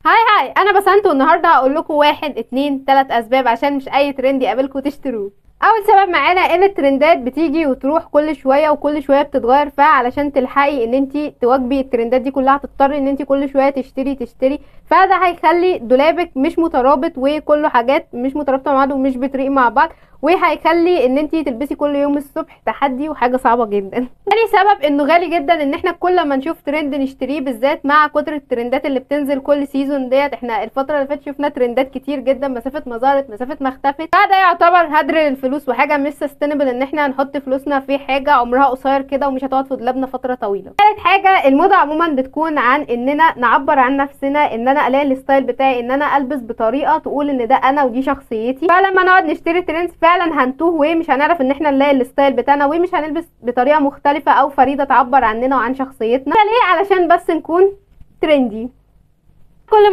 hi hi، انا بسنت، والنهارده هقول لكم 1 2 3 اسباب عشان مش اي ترند يقابلكم تشتروه. اول سبب معانا ان الترندات بتيجي وتروح كل شوية وكل شوية بتتغير، فعلشان تلحقي ان انت تواكبي الترندات دي كلها هتضطري ان انت كل شوية تشتري تشتري، فده هيخلي دولابك مش مترابط وكله حاجات مش مترابطة مع بعض ومش بتريق مع بعض، وهيخلي ان انت تلبسي كل يوم الصبح تحدي وحاجه صعبة جدا. تاني سبب انه غالي جدا ان احنا كل ما نشوف ترند نشتريه، بالذات مع كتر الترندات اللي بتنزل كل season ديت. احنا الفترة اللي فاتت شفنا ترندات كتير جدا مسافة ما ظهرت مسافة ما اختفت، فده يعتبر هدر للفلوس وحاجه مش sustainable ان احنا نحط فلوسنا في حاجة عمرها قصير كده ومش هتقعد في دولابنا فترة طويلة. ثالث حاجة، الموضة عموما بتكون عن اننا نعبر عن نفسنا، ان انا الاقي ال style بتاعي، ان انا البس بطريقة تقول ان ده انا ودي شخصيتي. فلما نقعد نشتري trends فعلا هنتوه ومش هنعرف ان احنا نلاقي ال style بتاعنا، ومش هنلبس بطريقة مختلفة او فريدة تعبر عننا وعن شخصيتنا. ليه؟ علشان بس نكون trendy.